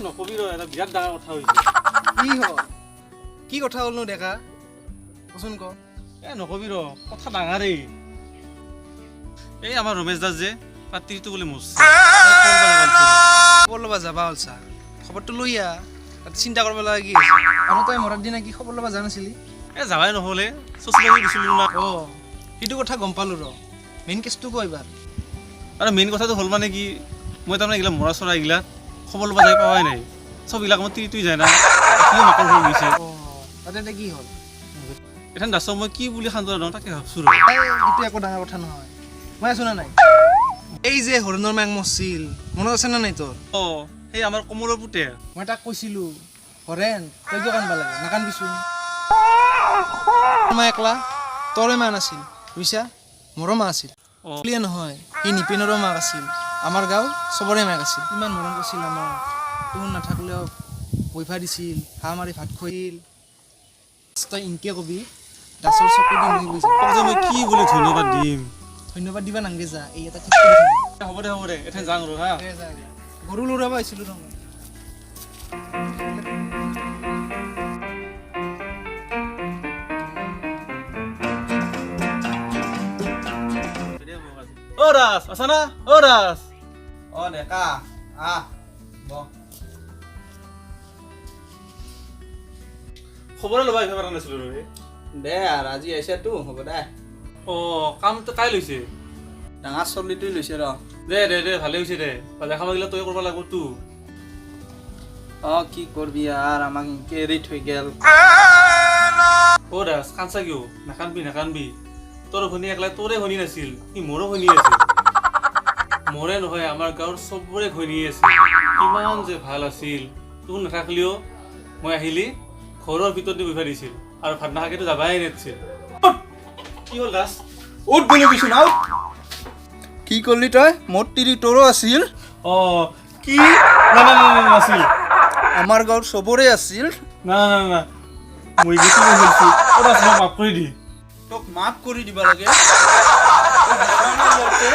নকবি ৰ, এটা বিৰাট ডাঙৰ কথা হৈছে। কি হ'ল? কি কথা হ'লনো ডেকা, কচোন ক। এ নকবি ৰ, কথা ডাঙাৰেই। এই আমাৰ ৰমেশ দাস যে, তাৰ তিৰিটো বোলে মৰছে। খবৰ ল'বা যাবা হ'লছা, খবৰটো লৈ আহ। তাতে চিন্তা কৰিব লগা কি আছে? আৰু তই মৰাৰ দিনা কি খবৰ ল'বা জানাছিলি? এ যাবাই নহ'লে, চচি গৈছিলো না। অঁ, সেইটো কথা গম পালোঁ ৰ। মেইন কেছটো ক এইবাৰ। আৰু মেইন কথাটো হ'ল মানে কি, মই তাৰমানে এইগিলা মৰা চৰা এইগিলা খবৰ ল'ব যাই পোৱাই নাই। চব এইবিলাক মই তিৰিটোই যায় না, কি মাকৰ হৈ গৈছে। অঁ, তাতে এতিয়া কি হ'ল? এথান দাসক মই কি বুলি সান্তনা দিওঁ তাকে ভাবছোঁ ৰ। এই, এইটো একো ডাঙৰ কথা নহয়, মই আছো না নাই? এই যে হৰণৰ মাক মৰছিল, মনত আছে না নাই তোৰ? অঁ, সেই আমাৰ কমলৰ পুতেক। মই তাক কৈছিলোঁ, হৰেণ তই কিয় কান্দবা লাগে, নাকান্দিচোন। মা একলা তৰে মা নাছিল বুজিছা, মোৰো মা আছিল। অঁ। বুলিয়ে নহয়, সি নিপিনৰো মাক আছিল, আমাৰ গাঁৱৰ চবৰে মাক আছিল। ইমান মৰম কৰিছিল আমাক, তোৰ নাথাকিলেও বৈফা দিছিল, হাঁহ মাৰি ভাত খুৱাইছিল। তই ইনকে কবি, দাসৰ চকু দি মই গৈছে। তোক যে মই কি বুলি ধন্যবাদ দিম। ধন্যবাদ দিবা নাংগে, যা, এই এটা ঠিক কৰি থবি। হ'ব দে, হ'ব দে, এথেন যাওঁ ৰ হা। দে, যা, যা। গৰু লৰাব আহিছিলোঁ নহয়। অ ৰাজ আছা না? অ ৰাজ। অ ডেকা, আহ বহ। খবৰে ল'ব আহিব পৰা নাছিলো ৰে। দে আৰু আজি আহিছেতো, হ'ব দে। অ, কামটো কাই লৈছে? ডাঙৰ চলিটোৱে লৈছে ৰ। দে দে দে, ভালে হৈছে দে। বাজাৰ খাব গ'লে তই কৰিব লাগিব তো। অ, কি কৰবি আৰু, আমাক ইনকে এৰি থৈ গেল। অ দাস, কান্দছা কিয়? নাকান্দবি নাকান্দবি। তোৰ ভনী একলাই তোৰে ভনী নাছিল, সি মোৰো ভনী আছিল। মোৰে নহয়, আমাৰ গাঁৱৰ চবৰে ঘৈণী আছিল। কিমান যে ভাল আছিল। তোৰ নাথাকিলেও মই আহিলি ঘৰৰ ভিতৰত দি বহিব দিছিল, আৰু ভাত নাখাকেতো যাবাই নেদছিল। কি হ'ল দাস? উঠ বুলি কৈছো না, উঠ। কি কৰলি তই? মোৰ তিৰি তোৰো আছিল। অ কি? না না না না, নাছিল। আমাৰ গাঁৱৰ চবৰে আছিল। না না না, মই বেছি কৈ ফেলছো। অ দাস, মোক মাফ কৰি দি। তোক মাফ কৰি দিব লাগে? তই বিচনা লওঁতে